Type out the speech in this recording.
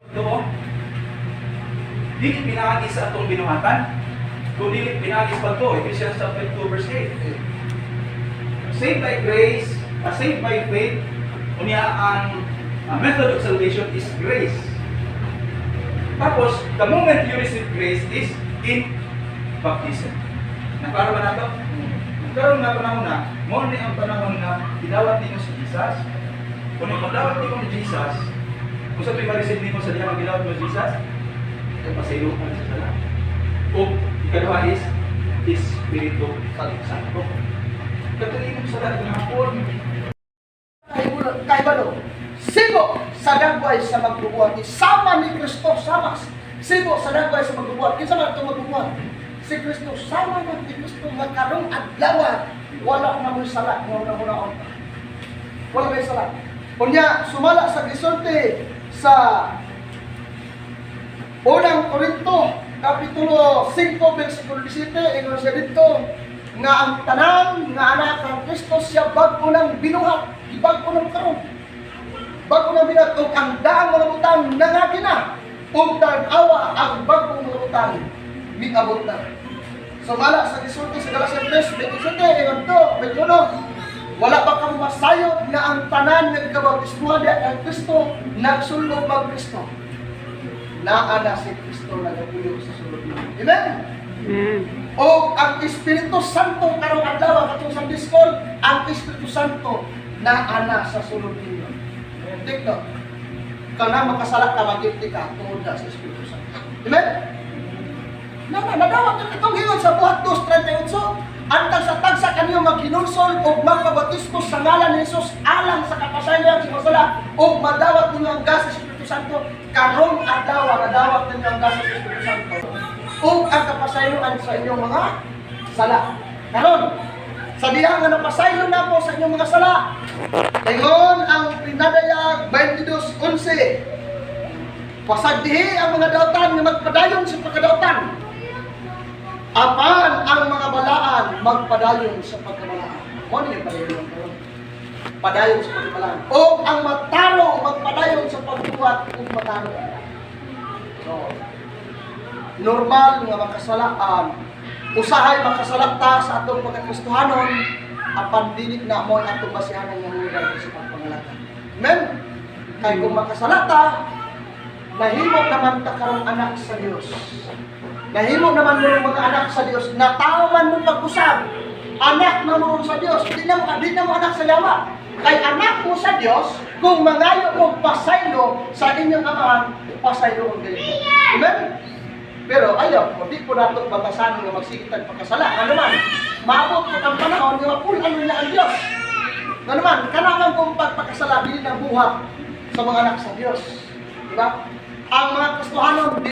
Ito, dili pinaagi sa atong binuhatan, kung dili pinaagi sa pagtuo, Ephesians chapter 2 verse 8. Saved by grace, saved by faith, unya ang method of salvation is grace. Tapos, the moment you receive grace is in baptism. Naklaro ba nato? Karon nga panahon na, mao ni ang panahon na gidawat nimo si Jesus. Kung ipagdawat nimo ni Jesus, kung unsa to'y ma-receive nimo sa diha nga gidawat mo si Jesus, ay pasayloan sa sala. O ikaduha is Espiritu Santo. Katong imong sala gihapon. Kay balo, sibo sa dagway sa magbubuhat. Sama ni Kristo, sama. Sibo sa dagway sa magbubuhat. Kinsa man itong magbubuhat? Si Kristo, sama man ni Kristo nga karong adlaw wala na mo'y sala nga una-unaon. Wala may sala. Unya, sumala sa gisulti sa Unang Korinto, Kapitulo 5, versikulo 17, ingon siya dito, nga ang tanan nga anak ng Kristo siya bag-o nang binuhat, gibag-o nang karon. Bag-o nang binuhat ug ang daang mga butang nangagi na ug tan-awa ang bag-ong mga butang miabot na. Sumala sa gisulti sa Galatians 3:27, ingon to, 21, wala ba kamo masayod nga ang tanan nga gibautismuhan diha kang Kristo nagsulod mag Kristo? Naa na si Kristo nagapuyo sa sulod ninyo. Amen? Amen. O ang Espiritu Santo karong adlaw katong sa School, ang Espiritu Santo naa na sa sulod ninyo. Take note. Kana makasala ka, magilty ka tungod na sa Espiritu Santo. Amen? Na na nadawat ang itong ingon sa Buhat 2:38, antang sa tagsa kaniyo maghinulsol ug magpabautismo sa ngalan ni Jesus alang sa kapasayloan sa mga sala ug madawat ninyo ang gasa sa Espiritu Santo. Karong adlaw nadawat ninyo ang gasa sa Espiritu Santo ug ang kapasayloan sa inyong mga sala. Karon, sa diha nga napasaylo na po sa inyong mga sala, ingon ang Pinadayag 22:11, pasagdihi ang mga dautan nga magpadayon sa pagkadautan, apan ang mga balaan magpadayon sa pagkabalaan. Mo ni padayon ang karon. Padayon sa pagkabalaan. O ang matarong magpadayon sa pagbuhat ug matarong. So, normal nga makasalaan. Usahay makasala ta sa atong pagkakristohanon, apan dili na mo ang atong basihanan nga moral sa pagpangalaga. Amen? Kay kung makasala ta, nahimo naman ta karong anak sa Dios. Nahimo naman mo mga anak sa Dios, natawo man mo pag-usab. Anak na mo sa Dios, di na mo anak sa yawa. Kay anak mo sa Dios, kung mangayo mo pasaylo sa inyong amahan, pasaylo ang gayon. Amen? Pero ayaw po, di po nato batasan nga magsige tag pagkasala. Ano man, maabot po ang panahon nga mapul-an niya ang Dios. Ano man, kanang kung pagpakasala, dili na buhat sa mga anak sa Dios. Diba? Ang mga Kristohanon,